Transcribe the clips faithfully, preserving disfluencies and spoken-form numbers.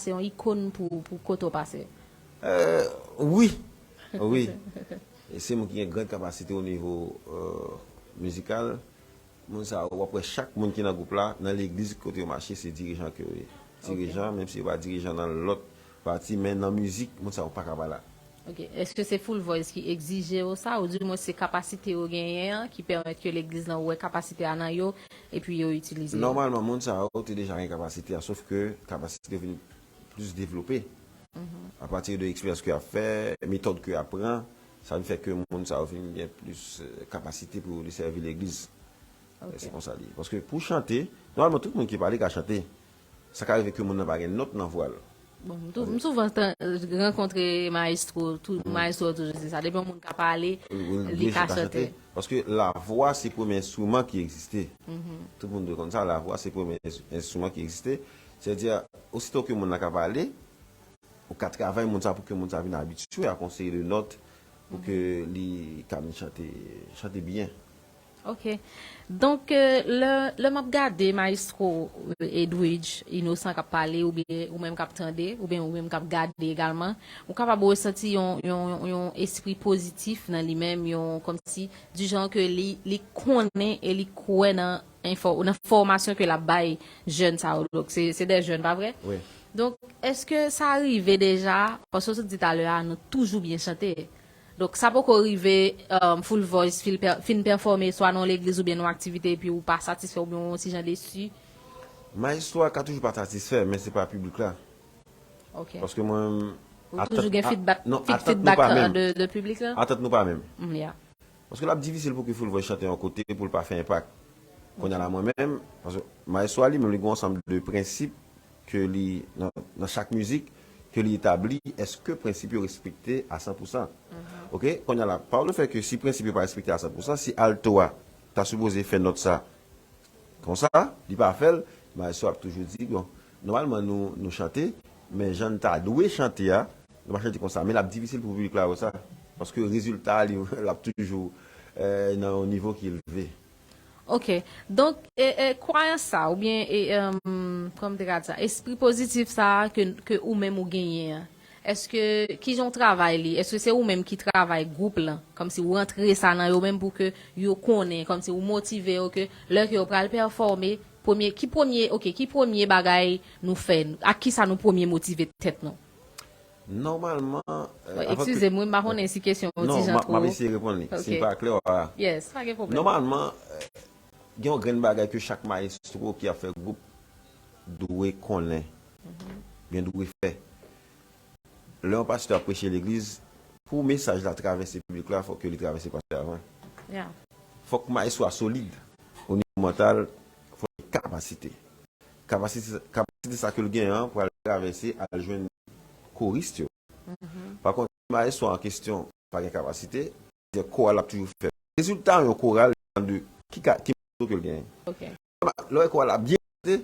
se yon ikòn pou, pou kote w pase? Euh, wi. Wi. E se moun ki gen gran kapasite o nivo euh, mizikal. Moun sa yo, w ap wè chak moun ki nan gwoup la, nan legliz kote yo mache, se dirijan ke yo ye. Dirijan, menm si yo pa dirijan nan lòt pati, men nan mizik, moun sa yo pa ka pa la. Ok. Èske se Full Voice ki egzije yo sa, ou di mwen se kapasite yo genyen an ki pèmèt ke legliz lan wè kapasite a nan yo, epi yo itilize yo? Nòmalman, moun sa yo te deja gen kapasite a, sof ke kapasite yo vin plis devlope. Apati de eksperyans ke y ap fè, metòd ke y ap pran, sa vin fè ke moun sa yo vin gen plis euh, kapasite pou yo desèvi legliz. Se konsa li ye. Paske pou chante, nòmalman tout moun ki pale ka chante. Sa ka rive ke moun nan pa gen nòt nan vwa l. Bon, m tou- m souvan tan- rankontre mayestwo, tou mayestwo yo toujou di sa. Depi yon moun ka pale, li ka chante. Paske lavwa se premye enstriman ki egziste. Tout moun dwe konn sa, lavwa se premye enstriman ki egziste. Sètadi, osito ke moun nan ka pale, ou ka travay moun sa pou ke moun sa vin abitye ak yon seri de nòt pou ke li ka vin chante, chante byen. Ok. Donk, euh, lè, lè m ap gade Mayestwo euh, Edwidge Innocent k ap pale, oubyen ou menm k ap tande, oubyen ou menm k ap gade egalman, ou kapab resanti yon, yon, yon espri pozitif nan li menm, yon kòmsi, di jan ke li, li konnen e li kwè nan enfò, nan fòmasyon ke l ap bay jèn sa yo. Donk, se, se de jèn, pa vre? Wi. Donk, èske sa rive deja? Paske w sot di talè a, nou toujou byen chante. Donk, sa poko rive, um, Full Voice fin pè- fin pèfòme swa nan yon legliz oubyen nan yon aktivite epi ou pa satisfè oubyen ou yon ti jan desi? Mayestwo a ka toujou pa satisfè, men se pa piblik la. Ok. Paske mwen menm, Ou toujou gen feedback, non, feed- atant nou feedback pa euh, menm. De, de piblik la? Atant nou pa menm. Mm, yeah. Paske l ap difisil pou ke Full Voice chante yon kote pou l pa fè enpak. Kounye a la mwen menm, paske Mayestwo a li menm li gen yon ansanm de prensip ke li nan, nan chak mizik ke li etabli, èske prensip yo respekte a san pou san? Ok, kounye a la, pa le fè ke si prensip yo pa respekte a san pou san, si alto a ta sipoze fè nòt sa konsa, li pa fè l, Mayestwo ap toujou di, bon, nòmalman nou, nou chante, men jan n ta dwe chante a, nou pa chante konsa. Men l ap difisil pou piblik la wè sa, paske rezilta li, l ap toujou euh, nan yon nivo ki elve. Ok. Donk, e, e, kwayans sa, oubyen, e, um, kòman m te ka di sa, espri pozitif sa ke, ke ou menm ou genyen an, èske, kijan w travay li? Èske se ou menm ki travay gwoup lan? Kòmsi ou rantre sa nan yo menm pou ke yo konnen, kòmsi ou motive yo ke lè ke yo pral pèfòme, premye, ki premye, ok, ki premye bagay nou fè? Ak kisa nou premye motive tèt nou? Nòmalman, euh, Wi, avan ke- eskize m, wi, m pa konnen si kesyon ou ti Non, jan m a- m ap twò. Eseye reponn li. Si Ok. L pa klè, w a- Yes, pa gen pwoblèm. Nòmalman, euh, gen yon grenn bagay ke chak mayestwo ki ap fè gwoup dwe konnen, gen dwe fè. Lè yon pastè ap preche legliz, pou mesaj la travèse piblik la, fòk ke li travèse pastè a avan. Yeah. Fòk mayestwo a solid o nivo mantal, fòk li kapasite. Kapasite, kapasite sa ke l genyen an pral travèse al jwenn koris yo. Pa kont, si mayestwo an kesyon pa gen kapasite, se koral ap toujou fè. Rezilta yon koral depann de ki ka, ki mayestwo ke l genyen. Ok. Lè w wè koral ap byen chante,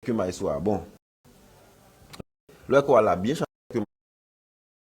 ke mayestwo a bon. Lè w wè koral ap byen